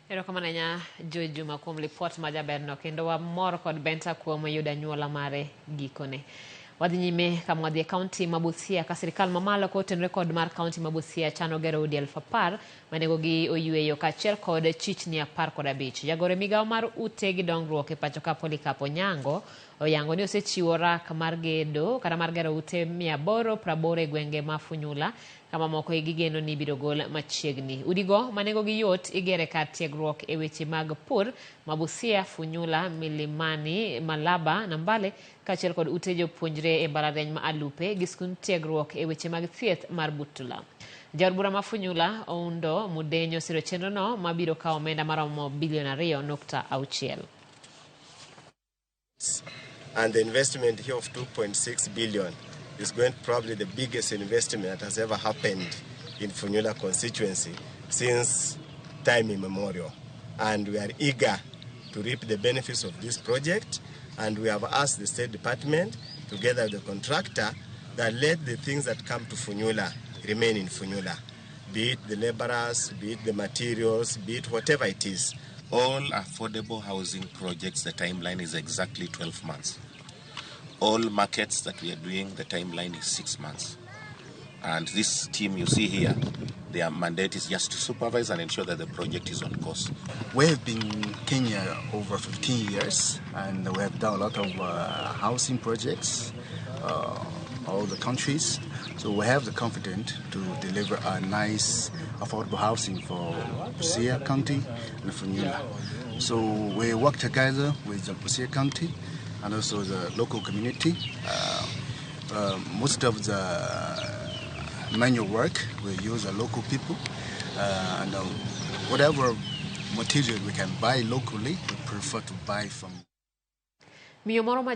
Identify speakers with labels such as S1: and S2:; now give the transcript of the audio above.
S1: Erokamano ahinya Joy Juma kuom lipot majaberno kendo wamor kod Benta kuom yudo anyuola mare gikone. Wadhi nyime kama wadhi e kaunti ma Busia ka sirikal mamalo kotenore kod mar kaunti ma Busia chano gero udi 10,000 manegogi oyweyo kaachiel kod chichni 15. Jagoro e migawo mar ute gi dongruok e pacho ka Polycarp Onyango oyango ni osechiwo rak mar gedo kata mar gero ute 880 e gwenge ma Funyula kama moko gigeno ni ibiro gol machiegni. Udigo ma nengogi yot igero e kar tiegruok e weche mag pur ma Busia, Funyula, Milimani, Malaba, Nambale kaachiel kod ute jopuonjre e mbalariany ma Alupe gi skund tiegruok e weche mag thieth mar Butula. Jaod bura ma Funyula, Oundo Mudenyo osiro chenrono ma biro kawo omenda maromo bilion 2.6.
S2: And the investment here of 2.6 billion is going to probably the biggest investment that has ever happened in Funyula constituency since time immemorial. And we are eager to reap the benefits of this project. And we have asked the State Department, together with the contractor, that let the things that come to Funyula remain in Funyula, be it the laborers, be it the materials, be it whatever it is.
S3: All affordable housing projects, the timeline is exactly 12 months. All markets that we are doing, the timeline is 6 months. And this team you see here, their mandate is just to supervise and ensure that the project is on course.
S4: We have been in Kenya over 15 years and we have done a lot of housing projects, all the countries. So we have the confidence to deliver a nice, affordable housing for Busia County and Funyula. So we work together with the Busia County and also the local community. Most of the manual work we use the local people, and whatever material we can buy locally, we prefer to buy from
S1: Miyo moro ma